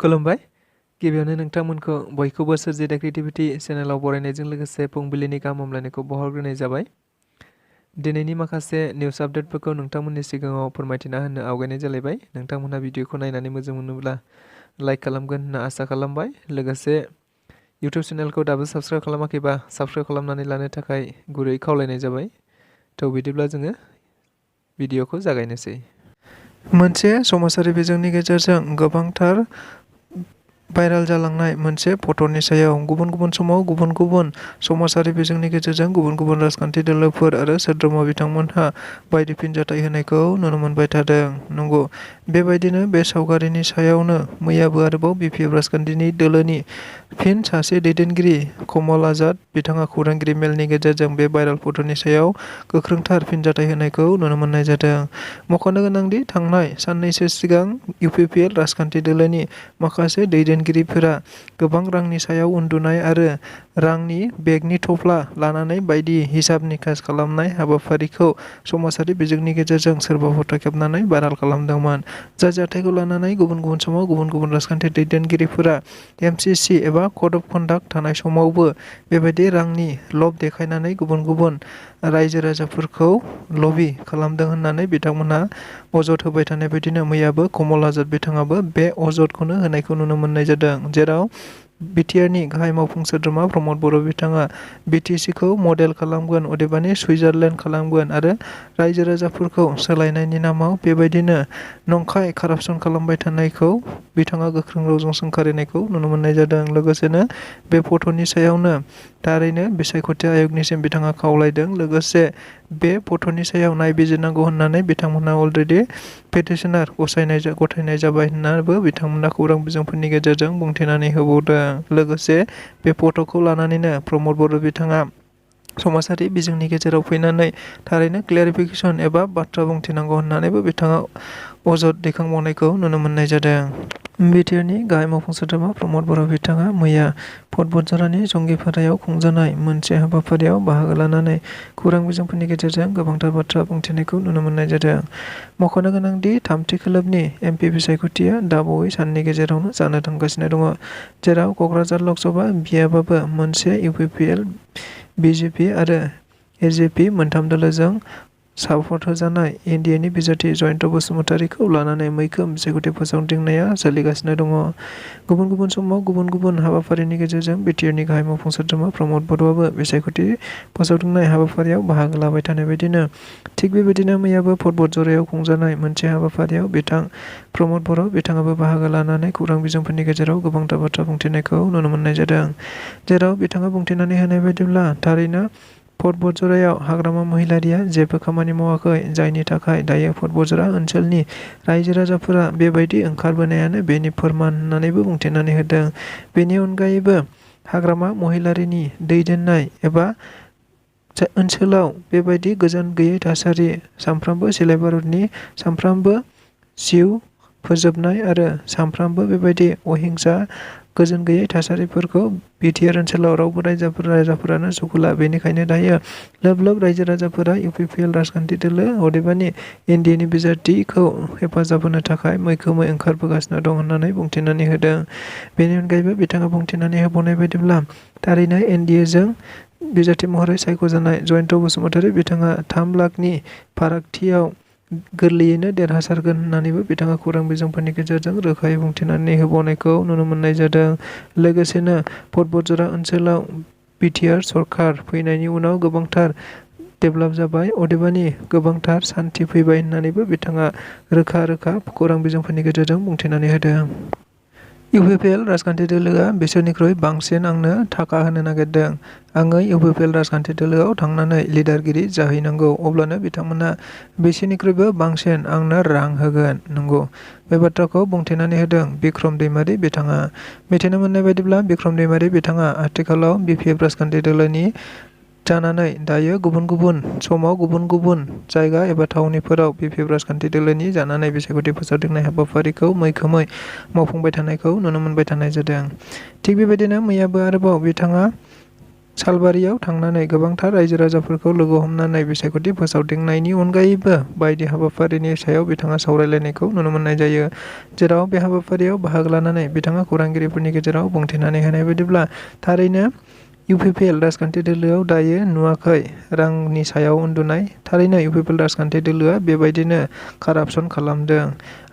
खुलुमबाय। गिबियावनो नोंथांमोनखौ बयखौबो सोरजिदा क्रिएटिभिटी चेनेलाव बरायनायजों लोगोसे फुंबिलिनि गाहाम हामलायनायखौ बावहरग्रोनाय जाबाय। दिनैनि माखासे निउस आपडेटफोरखौ नोंथांमोननि सिगाङाव फोरमायथिना होनो आवगायनाय जालायबाय। नोंथांमोनहा भिडिअखौ नायनानै मोजां मोनोब्ला लाइक खालामगोन होनना आसा खालामबाय। लोगोसे इउटिउब चेनेलखौ दाबो साबस्क्राइब खालामाखैबा साबस्क्राइब खालामनानै लानो थाखाय गुरै खावलायनाय जाबाय। थ' बिदिब्ला जोङो भिडिअखौ जागायनोसै। मोनसे समाजारि बिजोंनि गेजेरजों गोबांथार भाइराल जालांनाय मोनसे फट'नि सायाव गुबुन गुबुन समाव गुबुन गुबुन समाजारि बिजोंनि गेजेरजों गुबुन गुबुन राजखान्थि दोलोफोर आरो सोद्रोमा बिथांमोनहा बायदि फिनजाथाय होनायखौ नुनो मोनबाय थादों। नंगौ, बेबायदिनो बे सावगारिनि सायावनो मैयाबो आरोबाव बिपिएफ राजखान्थिनि दोलोनि फिन सासे दैदेनगिरि कमल आजाद बिथाङा खौरांगिरि मेलनि गेजेरजों बे भाइराल फट'नि सायाव गोख्रोंथार फिनजाथाय होनायखौ नुनो मोननाय जादों। मख'नो गोनांदि थांनाय साननैसो सिगां इउपिपिएल राजखान्थि दोलोनि माखासे दैदेनगिरिफोरा गोबां रांनि सायाव उन्दुनाय आरो रांनि बेगनि थफ्ला लानानै बायदि हिसाब निकास खालामनाय हाबाफारिखौ समाजारि बिजोंनि गेजेरजों सोरबा फट' खेबनानै भाइराल खालामदोंमोन। जाय जाथायखौ लानानै गुबुन गुबुन समाव गुबुन गुबुन राजखान्थि दैदेनगिरिफोरा एमसिसि एबा कड अफ कन्डाक्ट थानाय समावबो बेबायदि रांनि लब देखायनानै गुबुन गुबुन रायजो राजाफोरखौ लबि खालामदों होननानै बिथांमोनहा अजद होबाय थानाय बायदिनो मैयाबो कमल आजाद बिथाङाबो बे अजदखौनो होनायखौ नुनो मोननाय जादों। जेराव बिटिआरनि गाहाय मावफुं सोद्रोमा प्रमद बर' बिथाङा बिटिसिखौ मडेल खालामगोन, अदेबानि सुइजारलेण्ड खालामगोन आरो रायजो राजाफोरखौ सोलायनायनि नामाव बेबायदिनो नंखाय कारापसन खालामबाय थानायखौ बिथाङा गोख्रों रावजों सोंखारिनायखौ नुनो मोननाय जादों। लोगोसेनो बे फट'नि सायावनो थारैनो बिसायख'थि आयगनिसिम बिथाङा खावलायदों। लोगोसे बे फट'नि सायाव नायबिजिरनांगौ होननानै बिथांमोनहा अलरेडि पेटिशनार गथायनाय जाबाय होननाबो बिथांमोना खौरां बिजोंफोरनि गेजेरजों बुंथिनानै होबावदों। लोगोसे बे फट'खौ लानानैनो प्रमद बर' बिथाङा समाजारि बिजोंनि गेजेराव फैनानै थारैनो क्लेरिफिकेसन एबा बाथ्रा बुंथिनांगौ होननानैबो बिथाङा अजद दैखांबावनायखौ नुनो मोननाय जादों। बिटिआरनि गाहाय मावफुं सोद्रोमा प्रमद बर' बिथाङा मैया भटबजारानि जंगिपारायाव खुंजानाय मोनसे हाबाफारियाव बाहागो लानानै खौरां बिजोंफोरनि गेजेरजों गोबांथार बाथ्रा बुंथिनायखौ नुनो मोननाय जादों। मख'नो गोनांदि थामथि खोलोबनि एमपि बिसायख'थिया दाबावै साननि गेजेरावनो जानो थांगासिनो दङ। जेराव क'क्राझार लकसभा एमपिआबो मोनसे इउपिपिएल, बिजेपि आरो एजेपि मोनथाम दोलोजों सापर्ट होजानाय एनडिएनि बिजाथि जयन्त बसुमतारीखौ लानानै मैखोम बिसायख'थि फोसावदिंनाया सोलिगासिनो दङ। गुबुन गुबुन समाव गुबुन गुबुन हाबाफारिनि गेजेरजों बिटिआरनि गाहाय मावफुं सोद्रोमा प्रमद बर'आबो बिसायख'थि फोसावदिंनाय हाबाफारियाव बाहागो लाबाय थानाय बायदिनो थिग बेबायदिनो मैयाबो भटबजारायाव खुंजानाय मोनसे हाबाफारियाव प्रमद बर' बिथाङाबो बाहागो लानानै खौरां बिजोंफोरनि गेजेराव गोबांथार बाथ्रा बुंथिनायखौ नुनो मोननाय जादों। जेराव बिथाङा बुंथिनानै होनाय बायदिब्ला थारैनो भटबजारायाव हाग्रामा महिलारिया जेबो खामानि मावाखै, जायनि थाखाय दायो भटबजारा ओनसोलनि रायजो राजाफोरा बेबायदि ओंखारबोनायानो बेनि फोरमान होननानैबो बुंथिनानै होदों। बेनि अनगायैबो हाग्रामा महिलारिनि दैदेननाय एबा ओनसोलाव बेबायदि गोजोन गैयै थासारि, सानफ्रामबो सिलाइ बारुदनि, सानफ्रामबो जिउ फोजोबनाय आरो सानफ्रामबो बेबायदि अहिंसा गोजोन गैयै थासारिफोरखौ बिटिआर ओनसोलाव रावबो राजाफोरानो सुखुला। बेनिखायनो दायो लोब लोब रायजो राजाफोरा इउपिपिएल राजखान्थि दोलो अदेबानि एनडिएनि बिजाथिखौ हेफाजाब होनो थाखाय मैखोमै ओंखारबोगासिनो दं होननानै बुंथिनानै होदों। बेनि अनगायैबो बिथाङा बुंथिनानै होबावनाय बायदिब्ला थारैनो एनडिएजों बिजाथि महरै सायख'जानाय जयन्त बसुमतारी बिथाङा 3 लाखनि फारागथियाव गोरलैयैनो देरहासारगोन होननानैबो बिथाङा खौरां बिजोंफोरनि गेजेरजों रोखायै बुंथिनानै होबावनायखौ नुनो मोननाय जादों। लोगोसेनो भटबजारा ओनसोलाव बिटिआर सरकार फैनायनि उनाव गोबांथार डेभेलप जाबाय, अदेबानि गोबांथार सान्थि फैबाय होननानैबो बिथाङा रोखा रोखा खौरां बिजोंफोरनि गेजेरजों बुंथिनानै होदों। इउपिपिएल राजखान्थि दोलोआ बिसोरनिख्रुइ बांसिन आंनो थाखा होनो नागिरदों। आङो इउपिपिएल राजखान्थि दोलोआव थांनानै लिडारगिरि जाहैनांगौ, अब्लानो बिथांमोना बिसोरनिख्रुइबो बांसिन आंनो रां होगोन। नंगौ, बे बाथ्राखौ बुंथिनानै होदों बिक्रम दैमारि बिथाङा। मिथिनो मोननाय बायदिब्ला बिक्रम दैमारि बिथाङा आथिखालाव बिपिएफ राजखान्थि दोलोनि जानानै दायो गुबुन गुबुन समाव गुबुन गुबुन जायगा एबा थावनिफोराव बिपिएफ राजखान्थि दोलोनि जानानै बिसायख'थि फोसावदिंनाय हाबाफारिखौ मैखोमै मावफुंबाय थानायखौ नुनो मोनबाय थानाय जादों। थिग बेबायदिनो मैयाबो आरोबाव बिथाङा सालबारियाव थांनानै गोबांथार रायजो राजाफोरखौ लोगो हमनानै बिसायख'थि फोसावदिंनायनि अनगायैबो बायदि हाबाफारिनि सायाव बिथाङा सावरायलायनायखौ नुनो मोननाय जायो। जेराव बे हाबाफारियाव बाहागो लानानै बिथाङा खौरांगिरिफोरनि गेजेराव बुंथिनानै होनाय बायदिब्ला थारैनो इउपिपिएल राजखान्थि दोलोआव दायो नुवाखै रांनि सायाव उन्दुनाय। थारैनो इउपिपिएल राजखान्थि दोलोआ बेबायदिनो कारापसन खालामदों।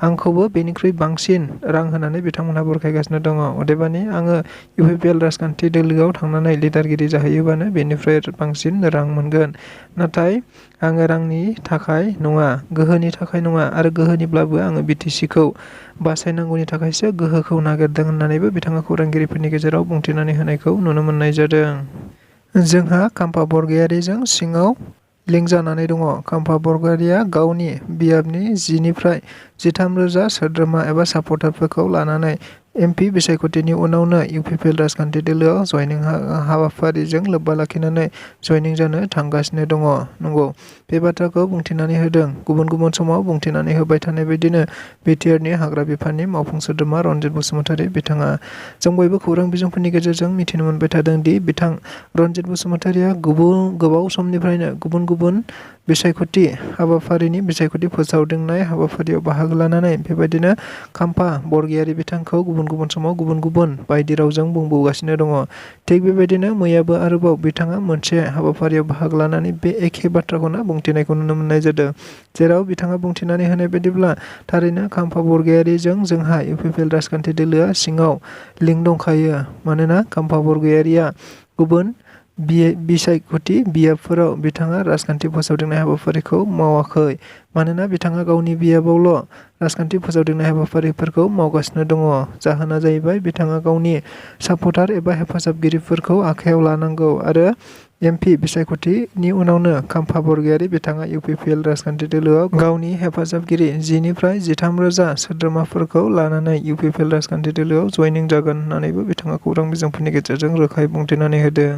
आंखौबो बेनिख्रुइ बांसिन रां होनानै बिथांमोनहा बुरखायगासिनो दङ। अदेबानि आङो इउपिपिएल राजखान्थि दोलोआव थांनानै लिडारगिरि जाहैयोबानो बेनिफ्राय बांसिन रां मोनगोन। नाथाय आङो रांनि थाखाय नङा, गोहोनि थाखाय नङा आरो गोहोनिब्लाबो आङो बिटिसिखौ बासायनांगौनि थाखायसो गोहोखौ नागिरदों होननानैबो बिथाङा खौरांगिरिफोरनि गेजेराव बुंथिनानै होनायखौ नुनो मोननाय जादों। जोंहा खाम्फा बरगयारिजों सिङाव लिंक जानानै दङ। खाम्फा बरगयारिया गावनि बियाबनि 10निफ्राय 13,000 सोद्रोमा एबा सापर्टारफोरखौ लानानै एमपि बिसायख'थिनि उनावनो इउपिपिएल राजखान्थि दोलोआव जयनिं हाबाफारिजों लोब्बा लाखिनानै जयनिं जानो थांगासिनो दङ। नंगौ, बे बाथ्राखौ बुंथिनानै होदों। गुबुन गुबुन समाव बुंथिनानै होबाय थानाय बायदिनो बिटिआरनि हाग्रा बिफाननि मावफुं सोद्रोमा रनजित बसुमतारी बिथाङा। जों बयबो खौरां बिजोंफोरनि गेजेरजों मिथिनो मोनबाय थादों दि बिथां रनजित बसुमतारीया गोबाव समनिफ्रायनो गुबुन गुबुन बिसायख'थि हाबाफारिनि बिसायख'थि फोसावदिंनाय हाबाफारियाव बाहागो लानानै बेबायदिनो खाम्फा बरगयारि बिथांखौ गुबुन गुबुन समाव गुबुन गुबुन बायदि रावजों बुंबोगासिनो दङ। थिग बेबायदिनो मैयाबो आरोबाव बिथाङा मोनसे हाबाफारियाव बाहागो लानानै बे एखे बाथ्राखौनो बुंथिनायखौ नुनो मोननाय जादों। जेराव बिथाङा बुंथिनानै होनाय बायदिब्ला थारैनो खाम्फा बरगयारिजों जोंहा इउपिपिएल राजखान्थि दोलोआ सिङाव लिंक दंखायो। मानोना खाम्फा बरगयारिया गुबुन बिसायख'थि बियाबफोराव बिथाङा राजखान्थि फोसावदिंनाय हाबाफारिखौ मावाखै। मानोना बिथाङा गावनि बियाबावल' राजखान्थि फोसावदिंनाय हाबाफारिफोरखौ मावगासिनो दङ। जाहोना जाहैबाय बिथाङा गावनि सापर्टार एबा हेफाजाबगिरिफोरखौ आखायाव लानांगौ आरो एमपि बिसायख'थिनि उनावनो खाम्फा बरगयारि बिथाङा इउपिपिएल राजखान्थि दोलोआव गावनि हेफाजाबगिरि 10निफ्राय 13,000 सोद्रोमाफोरखौ लानानै इउपिपिएल राजखान्थि दोलोआव जयनिं जागोन होननानैबो बिथाङा खौरां बिजोंफोरनि गेजेरजों रोखायै बुंथिनानै होदों।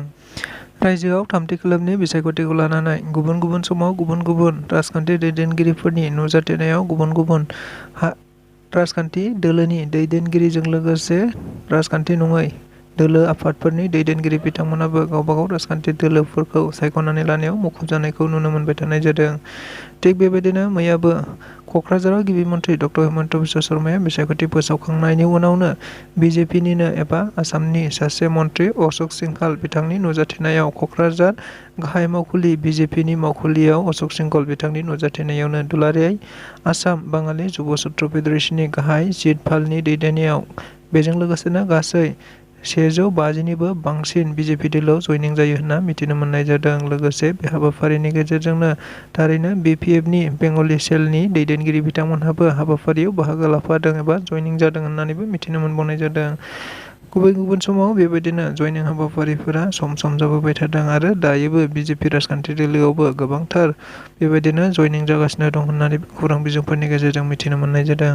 रायजोआव थामथि खोलोबनि बिसायख'थिखौ लानानै गुबुन गुबुन समाव गुबुन गुबुन राजखान्थि दैदेनगिरिफोरनि नुजाथिनायाव गुबुन गुबुन राजखान्थि दोलोनि दैदेनगिरिजों लोगोसे राजखान्थि नङै दोलो आफादफोरनि दैदेनगिरि बिथांमोनाबो गावबागाव राजखान्थि दोलोफोरखौ सायख'नानै लानायाव मुखुब जानायखौ नुनो मोनबाय थानाय जादों। थिग बेबायदिनो मैयाबो क'क्राझाराव गिबि मन्थ्रि डक्टर हिमन्त बिश्व शर्माया बिसायख'थि फोसावखांनायनि उनावनो बिजेपिनिनो एबा आसामनि सासे मन्थ्रि अशोक सिंहाल बिथांनि नुजाथिनायाव क'क्राझार गाहाय मावखुलि बिजेपिनि मावखुलियाव अशोक सिंघल बिथांनि नुजाथिनायावनो दुलाराय आसाम बाङालि जुब सुत्र फेडारेशननि गाहाय जित पालनि दैदेननायाव बेजों लोगोसेनो गासै 150निबो बांसिन बिजेपि दोलोआव जयनिं जायो होनना मिथिनो मोननाय जादों। लोगोसे बे हाबाफारिनि गेजेरजोंनो थारैनो बिपिएफनि बेंगलि सेलनि दैदेनगिरि बिथांमोनहाबो हाबाफारियाव बाहागो लाफादों एबा जयनिं जादों होननानैबो मिथिनो मोनबावनाय जादों। गुबुन गुबुन समाव बेबायदिनो जयनिं हाबाफारिफोरा सम सम जाबोबाय थादों आरो दायोबो बिजेपि राजखान्थि दोलोआवबो गोबांथार बेबायदिनो जयनिं जागासिनो दं होननानै खौरां बिजोंफोरनि गेजेरजों मिथिनो मोननाय जादों।